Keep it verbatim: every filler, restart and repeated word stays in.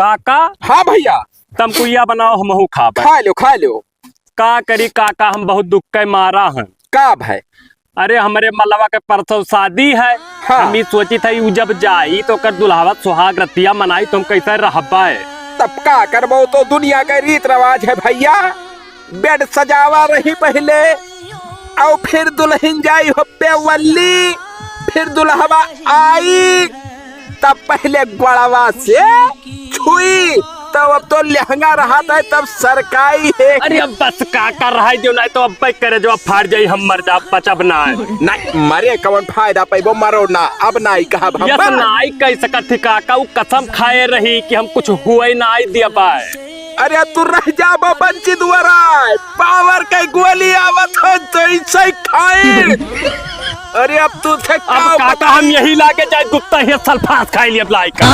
काका? हाँ भइया। तमकुइया बनाओ, हमहू खाब। खाइ ल्यो, खाइ ल्यो। का करी काका, हम बहुत दुख के मारा हैं। का भय? अरे, हमरे मलवा के परसों शादी है। हाँ। हम ई सोचित है, उ जब जाई तो ओकर दुल्हवा सुहाग रतिया मनाई, तो हम कैसे रहबे? तब का करबो, तो दुनिया के रीत रिवाज है भइया। बेड सजावा रही पहिले, अउ फिर दुलहिन जाई हो पेवल्ली, फिर दुल्हवा आई, तब पहिले गोड़वा से छुई, तब अब तो लहंगा रहत है, तब सरकाई है। अरे अब बस काका, रहै दियो, नाहीं तो अब्बै करेजवा फाट जाई, हम मर जाब, बचब नाहीं। नाहीं, मरे कवन फायदा पैबो, मरो ना, अब नाहीं कहब हम, यस बस। नाहीं कहि सकत ही काका, उ कसम खाए रही कि हम कुछ हुए नाहीं दियबै। अरे तू रह जाबो बंचित वराय, पावर के गोली आवत हो तो इसे खाई। अरे अब तू से अब का काका बता- हम यही लागे जाए गुप्ता ही सल्फास खाई लिया लाइका।